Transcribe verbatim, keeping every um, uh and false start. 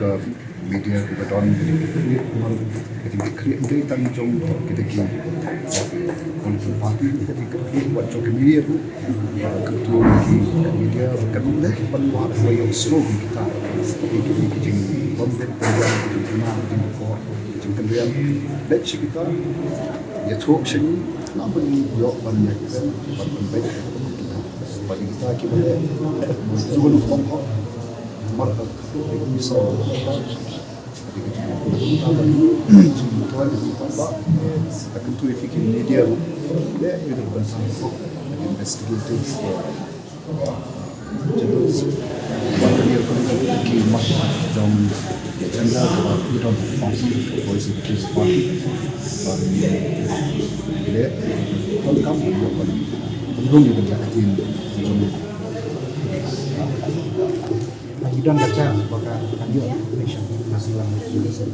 ka Media kiba don ka jingkitkhlieh, mar ka jingkitkhlieh ym dei tang jong kita ki political party, ka jingkitkhlieh wat jong ki media ruh. Kyntu ki media ba kan leh ban wad ba ïohsngew ïa kita, ïa ki, ïa ki jingbym bit, ïa ki jingkynmaw, ïa ki jingkor, ïa ki jingkynriam. Leit sha kita, ïathuh sha ngi, namar ngi ïoh ban ïa kita, ban pynbeit ïa kita. Bad ïa kita kiba leh, ïa kita kiba leh, ïa kita kiba leh, investigative journalist. Ba ka dei ka ki mat jong agenda kaba ki don, Voice of the People Party. Ba ki leh, welcome, welcome. Welcome ïa ka ktien jong ngi. Ngi don ka chance ba ka, ka ïoh election national election.